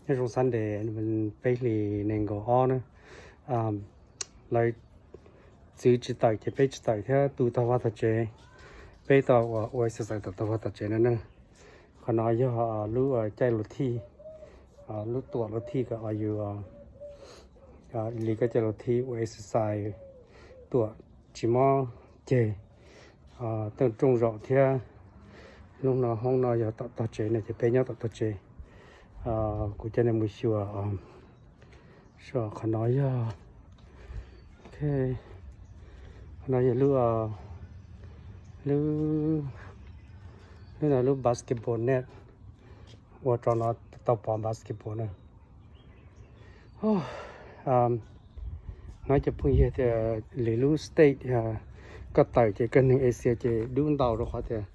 Nyob zoo Sunday peb hlis nees nkaum ob na, lawv txwv tsis tawm ces peb tsis tawm thiab tu tog vaj tog tsev. Peb tau ua exercise tom tog vaj tog tsev no na. Qhov no yog lub caij luv thij, lub tuam luv thij kom yus li koj caij luv thij ua exercise, tuam tsis mob ceg, teej rooj zaum thiab. Hnub no hoob no yog tom tog tsev no ces peb nyob tom tog tsev. Kuv coj nej mus xyuas, qhov no yog, qhov no yog lub, lub, lub no lub basketball net, ua rau no tau pov basketball na. Hnov cov phooj ywg tias lwm lub state koj tawm ces koj neeg Asia ces dub ntau rau qhov tias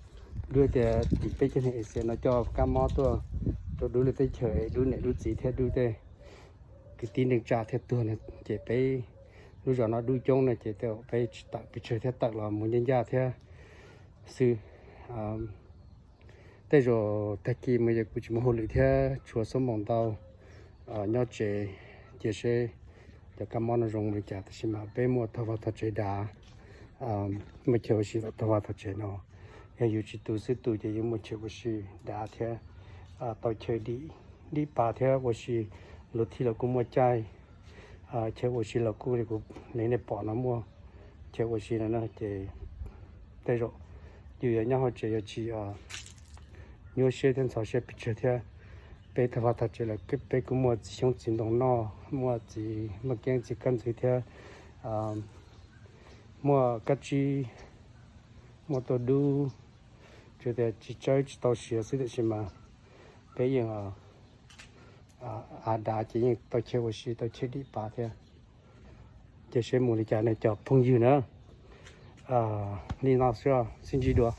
dub tias tim peb cov neeg Asia no coj kab mob tuaj rau dub lub teb chaws es dub niam dub txiv thiab dub tej kwv tij neej tsa thiab tuag no. Ces peb lub zos no dub coob no ces tej peb tsis tawm pes tsawg thiab, tawm los mus ncaj ncaj thiab xwb. Tej zaum tag kis mus ces kuv tsis muaj hauj lwm thiab tshuav xuab moos ntau nyob tsev cia seb cov kab mob no zoo li cas, tab sis mas peb muaj tog vaj tog tsev dav, muaj chaw ua si tom tog vaj tog tsev no. Yog yus tsis tu xwb, tu ces yus muaj chaw ua si dav thiab tau chaw dim pa thiab ua si. Luv thij los kuj muaj caij, chaw ua si los kuj li kuv li nej pom no muaj chaw ua si no na. Ces tej zaum yus yuav nyob hauv tsev yuav tsis nyuaj siab thiab ntxhov siab pes tsawg thiab. Peb tog vaj tog tsev lawm peb kuj muaj txiv xyoob txiv ntoo noj, muaj txiv muaj keeb txiv kab ntxwv thiab muaj kab tsib, muaj tuaj dub, tsuas tias tsis tsawb tsis tau siav xwb, tiam sis mas peb yeej av dav ces yeej tau chaw ua si tau chaw dim pa thiab. Ces seb mus li cas nej cov phooj ywg na. Li no xwb, sib ntsib dua.